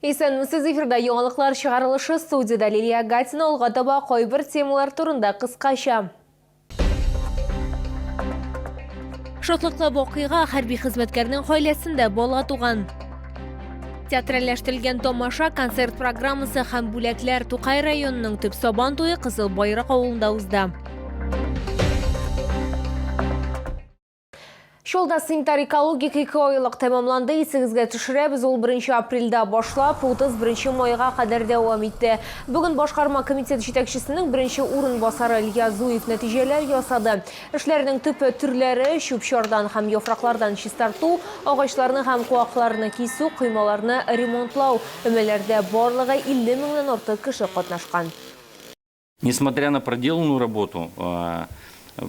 Исәнмесез, эфирда яңалыклар чыгарылышы, студиядә Лилия Гатина. Алга таба кайбер темалар турында кыскача. Шатлыклы вакыйга, хәрби хезмәткәрнең гаиләсендә бала туган. Театральләштерелгән тамаша, концерт программасы һәм бүләкләр. Тукай районының төп Сабан туе Кызыл Байрак авылында узды. Чаллыда санитар-экологик икеайлык тәмамланды. Исегезгә төшерәбез, ул 1 апрельдә башлап, 31 майга кадәр дәвам итте. Бүген башкарма комитет җитәкчесенең беренче урынбасары Илья Зуев нәтиҗәләр ясады. Эшләрнең төп төрләре, чүп-чардан һәм яфраклардан чистарту, агачларны һәм куакларны кисү, коймаларны ремонтлау. Өмәләрдә барлыгы 50 меңнән артык кеше катнашкан. Несмотря на проделанную работу,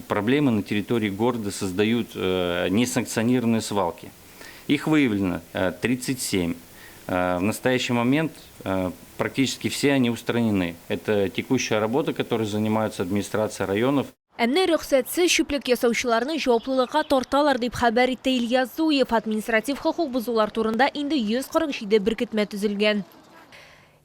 проблемы на территории города создают несанкционированные свалки. Их выявлено 37. В настоящий момент практически все они устранены. Это текущая работа, которой занимаются администрация районов. Ә менә рөхсәтсез чүплек ясаучыларны җаваплылыкка тарталар, дип хәбәр итте Илья Зуев. Административ хокук бозулар турында инде 147 беркетмә төзелгән.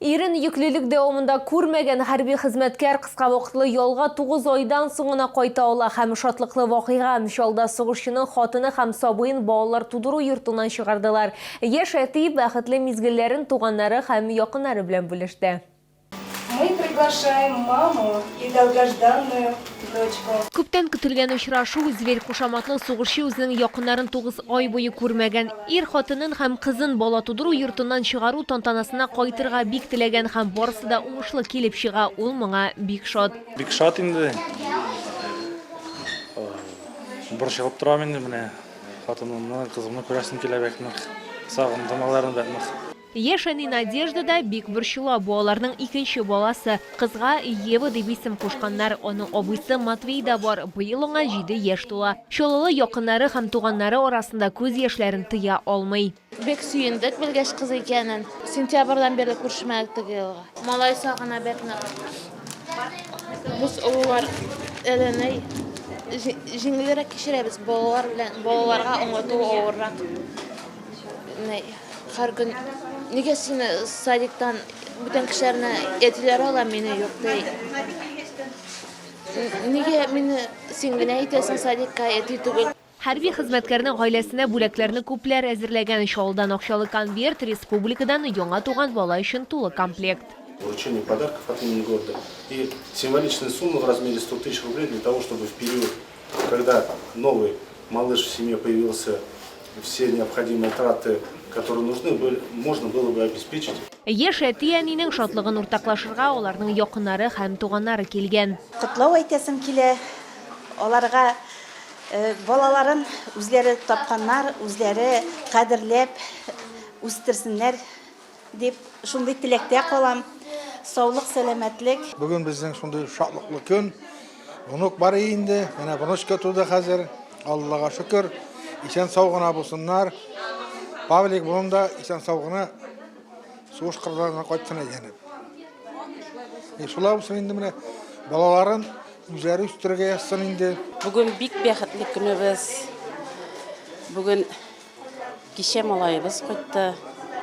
Ирен йөклелек дәвамында күрмәгән хәрби хезмәткәр кыска вакытлы ялга 9 айдан соң гына кайта ала һәм шатлыклы вакыйга, Чаллыда сугышчының хатыны һәм сабыен балалар тудыру йортыннан чыгардылар. Яшь әти бәхетле мизгелләрен туганнары һәм якыннары белән бүлеште. Мы приглашаем маму и долгожданную дочку. Күптән көтелгән очрашу, Зверь кушаматлы сугышчы үзенең якыннарын 9 ай буе күрмәгән. Ир хатынын һәм кызын бала тудыру йортыннан чыгару тантанасына кайтырга бик теләгән һәм барысы да уңышлы килеп чыга, ул моңа бик шат. Бик шат инде. Борчылып торам инде менә. Хатынымны, кызымны күрәсем килә бик нык. Сагындым аларны бик нык. Яшь әни Надежда да бик борчыла, бу аларның икенче баласы. Кызга Ева дип исем кушканнар. Аның абыйсы Матвей да бар, быел аңа җиде яшь тула. Чаллылы якыннары һәм туганнары арасында күз яшьләрен тыя алмый. Бик сөендек, белгәч кыз икәнен. Сентябрьдән бирле күрешмәдек теге елга. Малай сагына бик нык. Без олылар әле ни җиңелрәк кичерәбез, балалар белән, балаларга аңлату авыррак. Һәр көн нигә сине садиктан бүтән кешеләрне әтиләре ала, мине юк ди. Нигә мине син генә әйтәсең садикка, әти түгел. Хәрби хезмәткәрнең гаиләсенә бүләкләрне күпләр әзерләгән. Чаллыдан акчалы конверт, республикадан яңа туган бала өчен тулы комплект. Вручение подарков от имени города и символичная сумма в размере 100 тысяч рублей для того, чтобы в период, когда новый малыш в семье появился, все необходимые траты, которые нужны были, можно было бы обеспечить. Яшь әти-әнинең шатлыгын уртаклашырга аларның якыннары һәм туганнары килгән. Котлау әйтәсем килә аларга, балаларын үзләре тапканнар, үзләре кадерләп үстерсеннәр дип шундый теләктә калам. Саулык, сәламәтлек. Бүген безнең шундый шатлыклы көн. Внук бар инде, менә внучка туды хәзер. Аллага шөкер, исән-сау гына булсыннар. Павлик болын да исән-сау гына сугыш кырларына кайтсын әйләнеп. И шулай булсын инде менә балаларын үзләре үстерергә язсын инде. Бүген бик бәхетле көнебез. Бүген кичә малаебыз кайтты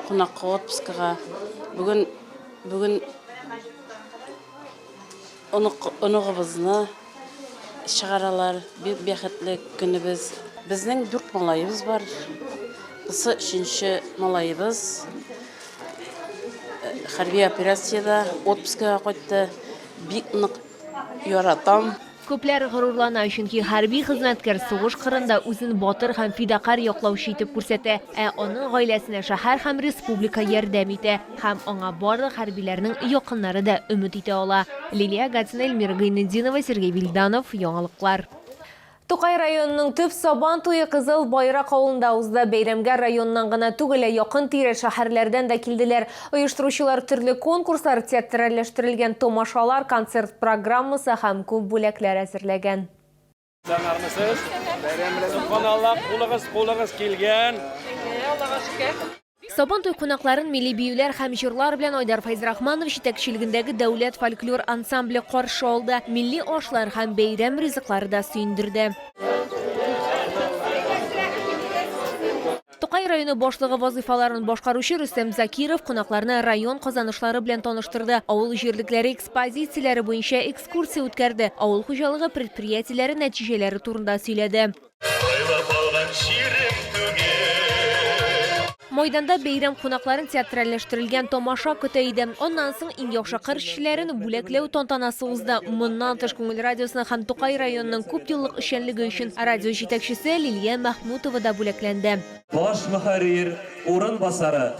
кунакка отпускыга. Бүген бүген Онык, оныгыбызны чыгаралар. Бик бәхетле көнебез. Безнең дүрт малаебыз бар. Бусы өченче малаебыз. Хәрби операциядә отпускага кайтты. Бик нык яратам. Күпләр горурлана, чөнки хәрби хезмәткәр сугыш кырында үзен батыр һәм фидакарь яклаучы итеп күрсәтә, ә аның гаиләсенә шәһәр һәм республика ярдәм итә. Һәм аңа барлык хәрбиләрнең якыннары да өмет итә ала. Лилия Гатина, Эльмира Гыйнетдинова, Сергей Вильданов, Яңалыклар. Тукай районының төп Сабан туе Кызыл Байрак авылында узды. Бәйрәмгә районнан гына түгел, ә якын-тирә шәһәрләрдән дә килделәр. Оештыручылар төрле конкурслар, театральләштерелгән тамашалар, концерт программасы һәм күп бүләкләр әзерләгән. Исәннәрмесез? Бәйрәм белән. Субханалла, кулыгыз, кулыгыз килгән. Аллага шөкер. Сабан туй кунакларын милли биюләр һәм җырлар белән Айдар Фәйзрахманов җитәкчелегендәге дәүләт фольклор ансамбле каршы алды. Милли ашлар һәм бәйрәм ризыклары да сөендерде. Тукай районы. районы башлыгы вазыйфаларын башкаручы Рөстәм Закиров кунакларны район казанышлары белән таныштырды, авыл җирлекләре экспозицияләре буенча экскурсия үткәрде, авыл хуҗалыгы предприятиеләре нәтиҗәләре турында сөйләде. Сайлап алган җирем түгел. Майданда бәйрәм кунакларын театральләштерелгән тамаша көтә иде. Аннан соң иң яхшы кыр эшчеләрен бүләкләү тантанасы узды. Моннан тыш Күңел радиосының һәм Тукай районының күп еллык эшчәнлеге өчен радио җитәкчесе Лилия Мәхмүтова да бүләкләнде. Баш мөхәррир урынбасары.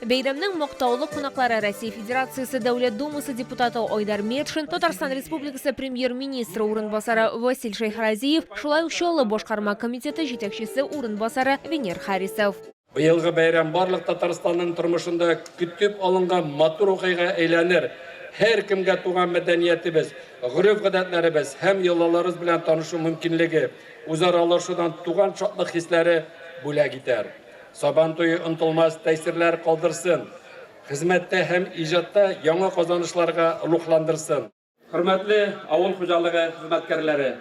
Бәйрәмнең мактаулы кунаклары Россия Федерациясе Дәүләт Думасы депутаты Айдар Метшин, Татарстан Республикасы Премьер-министры урынбасары Васил Шәйхразиев, шулай ук Чаллы башкарма комитеты җитәкчесе урынбасары Венер Харисов. Быелгы бәйрәм барлык Татарстанның тормышында көтеп алынган матур вакыйга әйләнер, һәркемгә туган мәдәниятебез, гореф-гадәтләребез һәм йолаларыбыз белән танышу мөмкинлеге, үзара аралашудан туган шатлык хисләре бүләк итәр. Сабан туе онытылмас тәэсирләр калдырсын, хезмәттә һәм иҗатта яңа казанышларга рухландырсын. Хөрмәтле авыл хуҗалыгы хезмәткәрләре!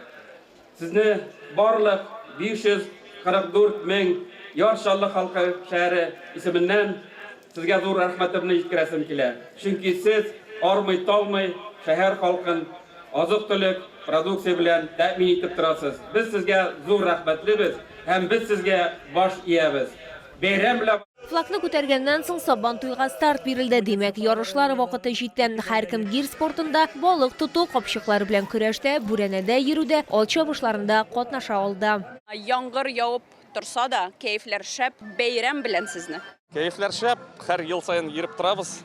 Сезне барлык 544 мең Яр Чаллы халкы шәһәре исеменнән сезгә зур рәхмәтемне җиткерәсем килә. Чөнки сез армый-талмый шәһәр халкын азык-төлек, продукция белән тәэмин итеп торасыз. Без сезгә зур рәхмәтлебез һәм без сезгә баш иябез. Бәйрәм белән! Флагны күтәргәннән соң Сабантуйга старт бирелде. Димәк, ярышлар вакыты җитте. Һәркем гир спортында, балык тоту, капчыклар белән көрәштә, бүрәнәдә йөрүдә, ат чабышларында катнаша алды. Яңгыр явып торса да, кәефләр шәп, бәйрәм белән сезне! Кәефләр шәп, һәр ел саен йөреп торабыз.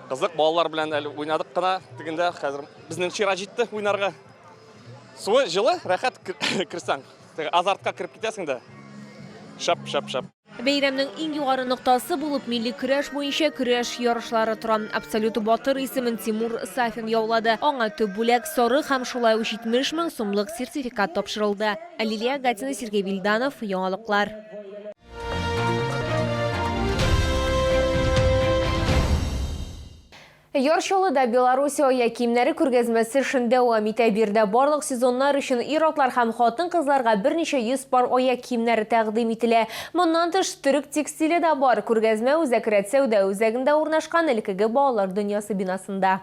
Кызык, балалар белән әле уйнадык кына тегендә, хәзер безнең чират җитте уйнарга. Суы җылы, рәхәт керсәң, теге азартка кереп китәсең дә. Шәп, шәп, шәп. Бәйрәмнең иң югары ноктасы булып милли көрәш буенча көрәш ярышлары тора. Абсолют батыр исемен Тимур Сафин яулады. Аңа төп бүләк, сарык һәм шулай ук 70 мең сумлык сертификат тапшырылды. Лилия Гатина, Сергей Вильданов, Яңалыклар. Яр Чаллыда Белоруссия аяк киемнәре күргәзмәсе эшен дәвам итә. Биредә барлык сезоннар өчен ир-атлар һәм хатын-кызларга берничә йөз пар аяк киемнәре тәкъдим ителә. Моннан тыш, төрек текстиле дә бар. Күргәзмә Үзәк рәт сәүдә үзәгендә урнашкан элеккеге Балалар дөньясы бинасында.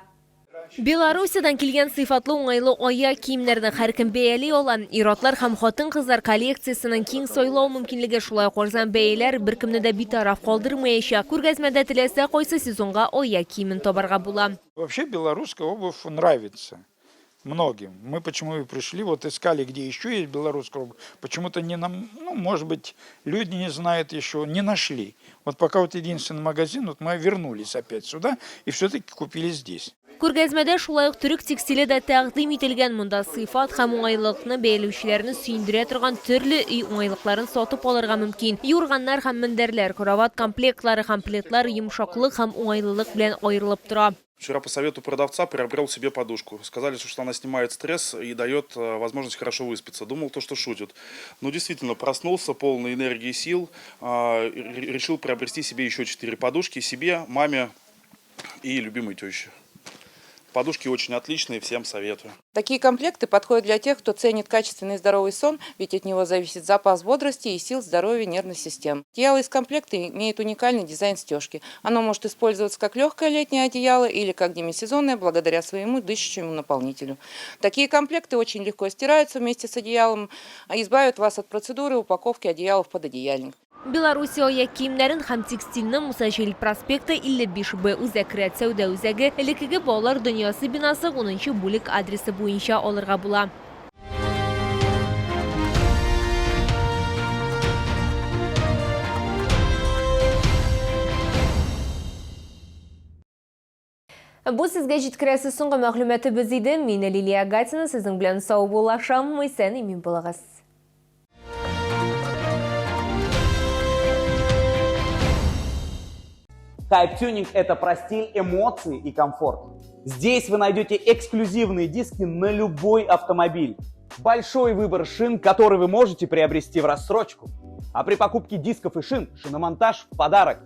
Белоруссиядән килгән сыйфатлы уңайлы аяк киемнәрне һәркем бәяли ала. Ир-атлар һәм хатын-кызлар коллекциясенең киң сайлау мөмкинлеге, шулай ук арзан бәяләр беркемне дә битараф калдырмаячак. Күргәзмәдә теләсә кайсы сезонга аяк киемен табарга була. Вообще белорусская обувь нравится многим. Мы почему и пришли, вот искали, где еще есть белорусская обувь. Почему-то не нам, ну, может быть, люди не знают еще, не нашли. Вот пока вот единственный магазин, вот мы вернулись опять сюда и все-таки купили здесь. Күргәзмәдә шулай ук төрек текстиле дә тәкъдим ителгән. Монда сыйфат һәм уңайлылыкны бәяләүчеләрне сөендерә торган төрле өй уңайлыкларын сатып алырга мөмкин. Юрганнар һәм мендәрләр, карават комплектлары һәм пледлар йомшаклык һәм уңайлылык белән аерылып тора. Вчера по совету продавца приобрел себе подушку. Сказали, что она снимает стресс и дает возможность хорошо выспаться. Думал, то, что шутят. Но действительно, проснулся полный энергии и сил, решил приобрести себе еще 4 подушки. Себе, маме и любимой теще. Подушки очень отличные, всем советую. Такие комплекты подходят для тех, кто ценит качественный и здоровый сон, ведь от него зависит запас бодрости и сил здоровья нервной системы. Одеяло из комплекта имеет уникальный дизайн стежки. Оно может использоваться как легкое летнее одеяло или как демисезонное, благодаря своему дышащему наполнителю. Такие комплекты очень легко стираются вместе с одеялом, а избавят вас от процедуры упаковки одеяла в пододеяльник. Белоруссия аяк киемнәрен һәм текстильне Муса Җәлил проспекты 55 Б Үзәк рәт сәүдә үзәге, элеккеге Балалар дөньясы бинасы 10 нчы бүлек адресы буенча алырга була. Бу сезгә җиткерәсе соңгы мәгълүматыбыз иде. Мин Лилия Гатина сезнең белән саубуллашам. Исән-имин булыгыз. Хайп Тюнинг – это про стиль, эмоции и комфорт. Здесь вы найдете эксклюзивные диски на любой автомобиль. Большой выбор шин, который вы можете приобрести в рассрочку. А при покупке дисков и шин, шиномонтаж в подарок.